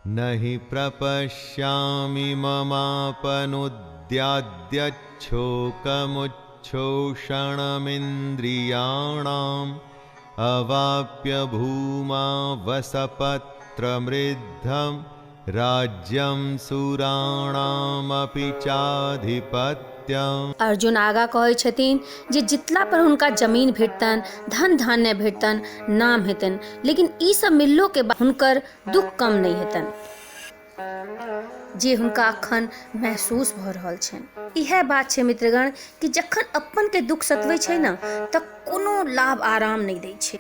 नहि प्रपश्यामि ममापनुद्याद्यच्छोकमुच्छोषणमिन्द्रियाणाम् अवाप्य भूमा वसपत्रमृद्धं राज्यं सुराणामपि चाधिपत्यम्। अर्जुन आगा कहै छथिन जे जितला पर हुनका जमीन भेटतनि, धन धान्य भेटतनि, नाम हेतनि, लेकिन ई सब मिललो के बाद हुनकर दुख कम नहि हेतनि जे हुनका अखन महसूस भऽ रहल छनि। इएह बात छै मित्रगण कि जखन अपन के दुख सतबै छै ने तऽ कोनो लाभ आराम नहि दै छै।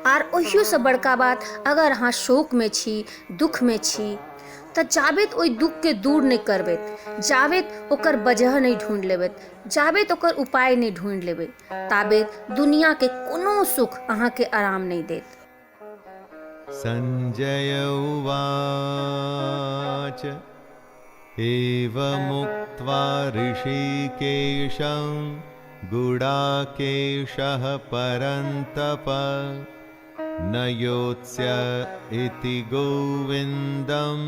आर ओहियोसँ बड़का बात, अगर अहाँ शोकमे छी, दुखमे छी, तऽ जाबेत ओहि दुखके दूर नहि करबैत, जाबेत ओकर वजह नहि ढूँढि लेबैत, जाबेत ओकर उपाय नहि ढूँढि लेबै, ताबेत दुनियाके कोनो सुख अहाँके आराम नहि देत। संजय उवाच एवमुक्त्वा ऋषिकेशं गुडाकेशः परन्तप न योत्स्य इति गोविन्दम्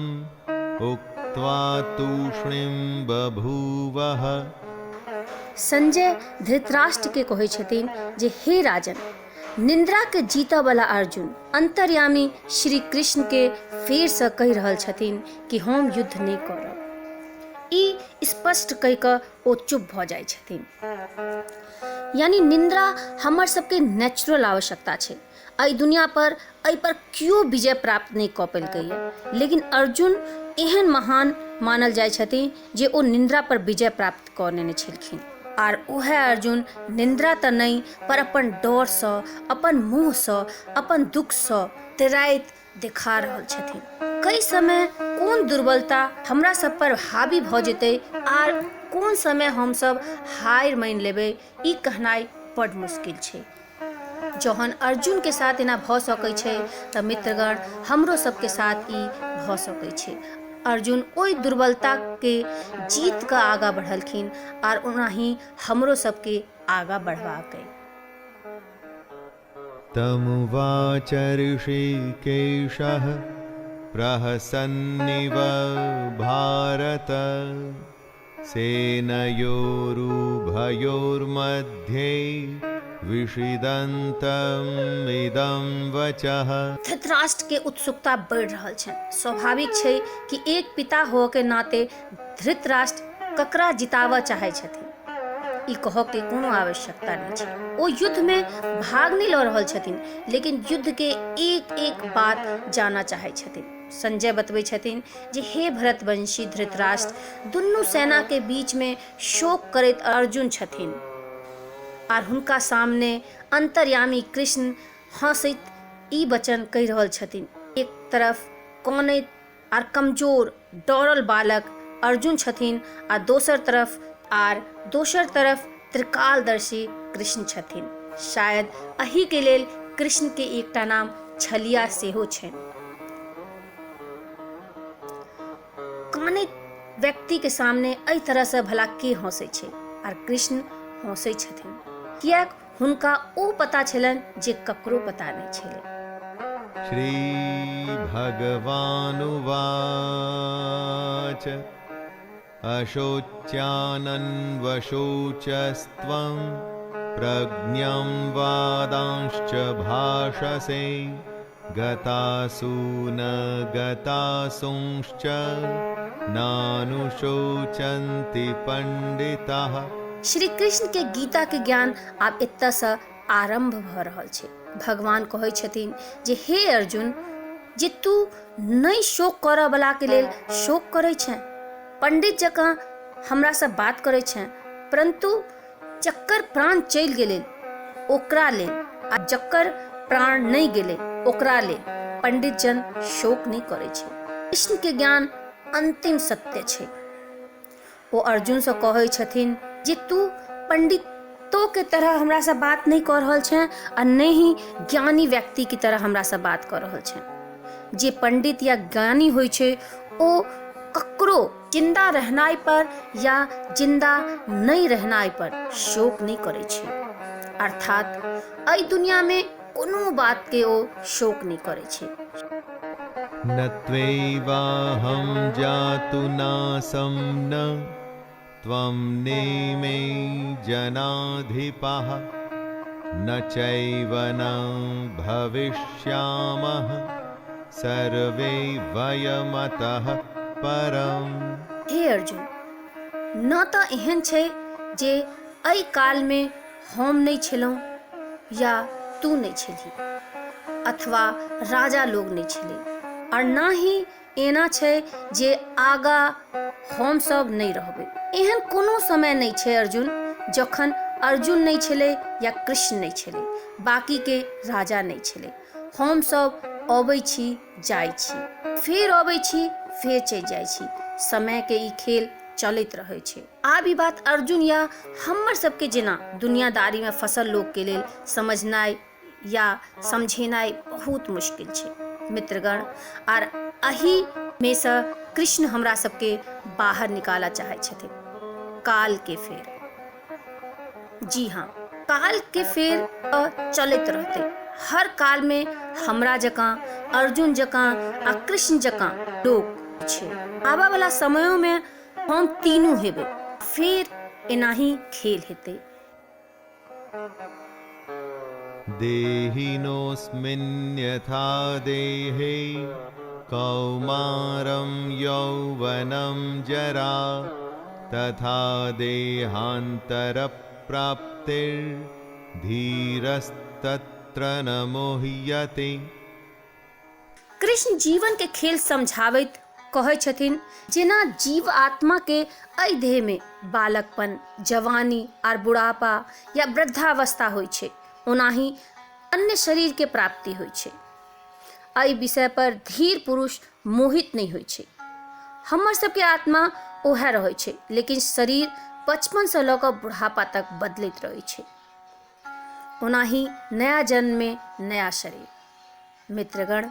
उक्त्वा तूष्णीं बभूवः। संजय धृतराष्ट्र के कहै छथिन जे हे राजन, निद्रा के जीतऽ वाला अर्जुन अंतर्यामी श्री कृष्ण के फेर से कहि रहल छथिन कि हम युद्ध नहि करब। ई स्पष्ट कहि कऽ ओ चुप भऽ जाइ छथिन। यानी निद्रा हमर सबके नेचुरल आवश्यकता छै। एहि दुनिया पर एहि पर केओ विजय प्राप्त नहि कऽ पेलकैए, लेकिन अर्जुन एहन महान मानल जाइ छथिन जे ओ निद्रा पर विजय प्राप्त कऽ नेने छलखिन। आर उएह अर्जुन निद्रा तऽ नहि पर अपन डरसँ, अपन मोहसँ, अपन दुखसँ तेराइत देखा रहल छथिन। कई समय कोन दुर्बलता हमरा सब पर हावी भऽ जेतै आर कोन समय हमसब हारि मानि लेबै, ई कहनाइ बड्ड मुश्किल छै। जहन अर्जुन के साथ एना भऽ सकै छै तऽ मित्रगण हमरो सबके साथ ई भऽ सकै छै। अर्जुन ओहि दुर्बलता के जीत कऽ आगाँ बढ़लखिन आर ओनाही हमरो सबके आगाँ बढ़बाक अइ। तमुवाच ऋषिकेशः प्रहसन्निव भारत सेनयोरुभयोर्मध्ये विषिदन्तम् इदं वचः। धृतराष्ट्र के उत्सुकता बढ़ि रहल छनि। स्वाभाविक छै कि एक पिता होअ के नाते धृतराष्ट्र ककरा जिताबऽ चाहै छथिन, ई कहऽ के कोनो आवश्यकता नहि छै। ओ युद्ध में भाग नहि लऽ रहल छथिन, लेकिन युद्ध के एक एक बात जानऽ चाहै छथिन। संजय बतबै छथिन जे हे भरतवंशी धृतराष्ट्र, दुनू सेना के बीच में शोक करैत अर्जुन छथिन आर हुनका सामने अंतर्यामी कृष्ण हंसैत ई वचन कहि रहल छथिन। एक तरफ कानैत आर कमजोर डरल बालक अर्जुन छथिन आ दोसर तरफ त्रिकालदर्शी कृष्ण छथिन। शायद एहि के लेल कृष्ण के एकटा नाम छलिया सेहो छनि। कानैत व्यक्ति के सामने एहि तरह से भला के हंसै छै, आर कृष्ण हंसै छथिन किएक हुनका ओ पता छलनि जे ककरो पता नहि छलै। श्री भगवानुवाच अशोच्यानन्वशोचस्त्वं प्रज्ञं वादांश्च भाषसे गतासु न गतासुंश्च नानुशोचन्ति पंडिताः। श्री कृष्ण के गीता के ज्ञान आब एतऽ सँ आरंभ भऽ रहल छै। भगवान कहै छथिन जे हे अर्जुन, जे तू नहि शोक करऽ वाला के लेल शोक करै छें, पंडित जकाँ हमरा सँ बात करै छें, परंतु जकर प्राण चलि गेलै ओकरा लेल आ जकर प्राण नहि गेलै ओकरा लेल पंडित जन शोक नहि करै छै। कृष्ण के ज्ञान अंतिम सत्य छै। ओ अर्जुन सँ कहै छथिन जे तू पंडितो के तरह हमरा सँ बात नहि कऽ रहल छें आ नहि ही ज्ञानी व्यक्ति के तरह हमरा सँ बात कऽ रहल छें। जे पंडित या ज्ञानी होइ छै ओ ककरो जिंदा रहनाइ पर या जिंदा नहि रहनाइ पर शोक नहि करै छै, अर्थात एहि दुनिया में कोनो बात के ओ शोक नहि करै छै। न त्वैवाहं जातु नासं न त्वं नेमे जनाधिपः न चैव न भविष्यामः सर्वे वयमतः परम्। हे अर्जुन, न तऽ एहन छै जे एहि कालमे हम नहि छलहुँ या तू नहि छलही अथवा राजा लोग नहि छलै, आओर ना ही एना छै जे आगाँ हमसभ नहि रहबै। एहन कोनो समय नहि छै अर्जुन जखन अर्जुन नहि छलै या कृष्ण नहि छलै, बाकीके राजा नहि छलै। हमसभ अबै छी, जाइ छी, फेर अबै छी, फेर चलि जाइ छी। समयके ई खेल चलैत रहै छै। आब ई बात अर्जुन या हमर सबके जेना दुनियादारीमे फसल लोकके लेल समझनाइ या समझेनाइ बहुत मुश्किल छै मित्रगण। आर एहिमे सँ कृष्ण हमरा सबके बाहर निकालऽ चाहै छथिन कालके फेर। जी हाँ, कालके फेर चलैत रहतै। हर कालमे हमरा जकाँ, अर्जुन जकाँ आ कृष्ण जकाँ लोक छै। आबऽवला समयोमे हम तीनू हेबै, फेर एनाही खेल हेतै। देहिनोऽस्मिन् यथा देहे कौमारं यौवनं जरा तथा देहान्तरप्राप्तिर्धीरस्तत्र न मोह्यते। कृष्ण जीवन के खेल समझाबैत कहै छथिन, जेना जीव आत्मा के एहि देह में बालकपन, जवानी आर बुढ़ापा या वृद्धावस्था होइ छै, ओनाही अन्य शरीर के प्राप्ति होइ छै। एहि विषय पर धीर पुरुष मोहित नहि होइ छै। हमर सबके आत्मा ओएह रहै छै, लेकिन शरीर बचपनसँ लऽ कऽ बुढ़ापा तक बदलैत रहै छै। ओनाही नया जन्म में नया शरीर। मित्रगण,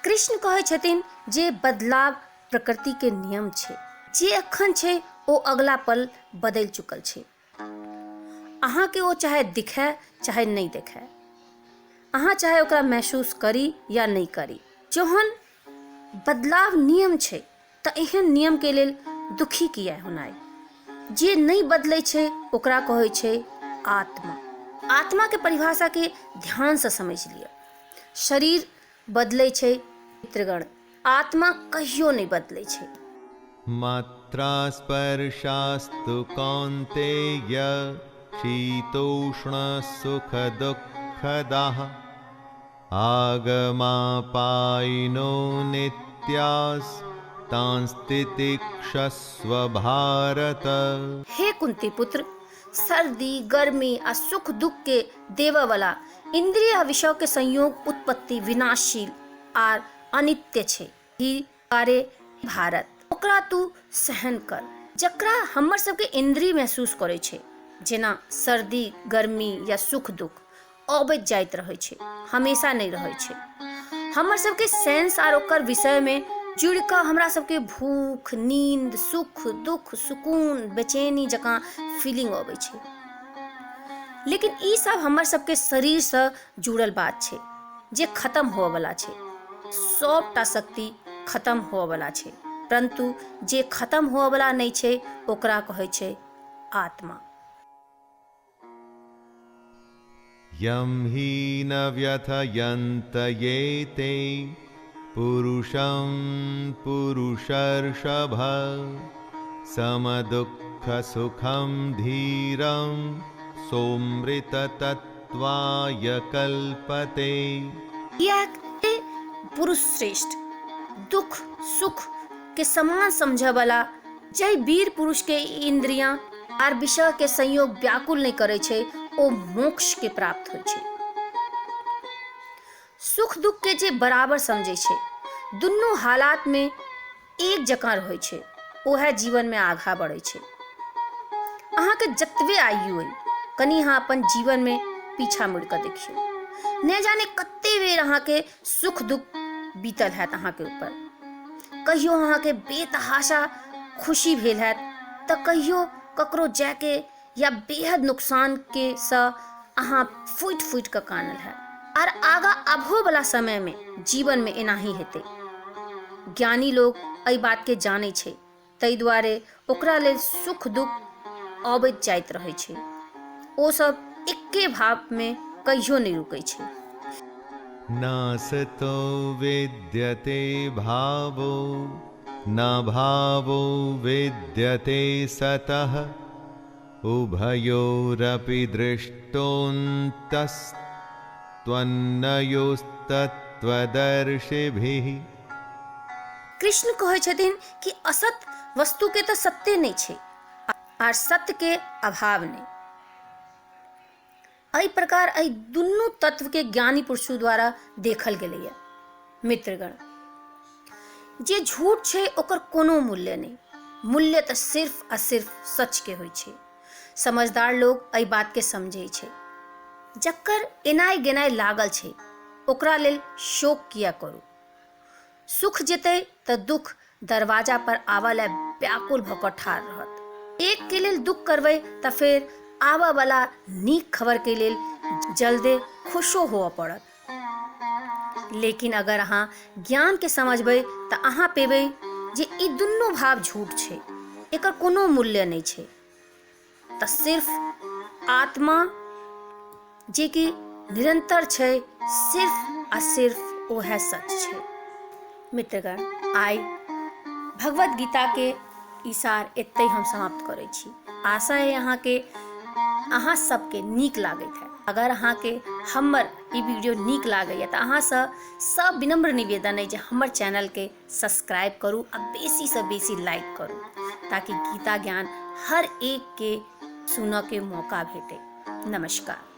कृष्ण कहै छथिन जे बदलाव प्रकृति के नियम छै। जे अखन छै ओ अगला पल बदलि चुकल छै। अहाँके ओ चाहे दिखै चाहे नहि देखै, अहाँ चाहे ओकरा महसूस करी या नहि करी, जहन बदलाव नियम छै तऽ एहन नियम के लेल दुखी किया होनाइ। जे नहि बदलै छै ओकरा कहै छै आत्मा। आत्मा के परिभाषा के ध्यान से समझ लिअ। शरीर बदलै छै मित्रगण, आत्मा कहियो नहि बदलै छै। मात्रा स्पर्शास्तु कौन्तेय शीतोष्ण सुख दुःखदाः आगमापायिनो नित्यास्तांस्तितिक्षस्व भारत। हे कुंती पुत्र, सर्दी गर्मी आ सुख दुख के देवऽ वाला इंद्रिय आ विषय के संयोग उत्पत्ति विनाशशील आर अनित्य छै। ही कार्य भारत, ओकरा तू सहन कर। जकरा हमर सबके इंद्रिय महसूस करै छै, जेना सर्दी गर्मी या सुख दुख अबैत जाइत रहै छै, हमेशा नहि रहै छै। हमर सबके सेंस आर ओकर विषयमे जुड़ि कऽ हमरा सबके भूख, नींद, सुख दुख, सुकून, बेचैनी जकाँ फीलिंग अबै छै। लेकिन ई सब हमर सबके शरीरसँ जुड़ल बात छै जे खत्म होवऽवला छै। सबटा शक्ति खत्म होवऽवला छै, परंतु जे खत्म होवऽवला नहि छै ओकरा कहै छै आत्मा। यं हि न व्यथयन्त एते पुरुषं पुरुषर्षभ समदुःखसुखं धीरं सोऽमृततत्त्वाय कल्पते। किएक पुरुष श्रेष्ठ दुख सुख के समान समझऽवला जै वीर पुरुष के इंद्रियां आर विषय के संयोग व्याकुल नहि करै छै ओ मोक्ष के प्राप्त होइ छै। सुख दुख के जे बराबर समझै छै, दुनू हालात में एक जकाँ रहै छै, ओएह जीवन में आगाँ बढ़ै छै। अहाँके जतबे आयु अइ, कनि अहाँ अपन जीवन में पीछा मुड़ि कऽ देखियौ, नहि जाने कते बेर अहाँके सुख दुख बीतल हैत अहाँके ऊपर। कहियो अहाँके बेतहाशा खुशी भेल हैत तऽ कहियो ककरो जायके या बेहद नुकसान के सँ अहाँ फूटि फूटि कऽ कानल हैत। आर आगाँ आबहो वाला समय में जीवन में एनाही हेतै। ज्ञानी लोक एहि बातके जानै छै, ताहि दुआरे ओकरा लेल सुख दुख अबैत जाइत रहै छै। ओ सब एक्के भावमे कहियो नहि रुकै छै। नासतो विद्यते भावो न भावो विद्यते सतः उभयोरपि दृष्टोऽन्तस्त्वन्नयोस्तत्त्वदर्शिभिः। कृष्ण कहै छथिन कि असत वस्तुके तऽ सत्य नहि छै आर सत्यके अभाव नहि। एहि प्रकार एहि दुनू तत्वके ज्ञानी पुरुष द्वारा देखल गेलैए। मित्रगण, जे झूठ छै ओकर कोनो मूल्य नहि, मूल्य तऽ सिर्फ आ सिर्फ सचके होइ छै। समझदार लोग एहि बातके समझै छै। जकर एनाइ गेनाइ लागल छै ओकरा लेल शोक किया करू। सुख जेतै तऽ दुख दरवाजा पर आबऽ लए व्याकुल भऽ कऽ ठाढ़ रहत। एक के लेल दुख करबै तऽ फेर आबऽ वाला नीक खबर के लेल जल्दे खुशो होअ पड़त। लेकिन अगर अहाँ ज्ञान के समझबै तऽ अहाँ पेबै जे ई दुनू भाव झूठ छै, एकर कोनो मूल्य नहि छै। तऽ सिर्फ आत्मा जे कि निरंतर छै, सिर्फ आ सिर्फ ओहे सच छै। मित्रगण, आइ भगवत गीता के ई सार एतहि हम समाप्त करै छी। आशा है अहाँ सबके नीक लागैत है। अगर अहाँके हमर ई वीडियो नीक लागैए तऽ अहाँसँ सब विनम्र निवेदन अइ जे हमर चैनलके सब्सक्राइब करू आ बेसीसँ बेसी लाइक करू, ताकि गीता ज्ञान हर एक के सुनऽ के मौका भेटे। नमस्कार।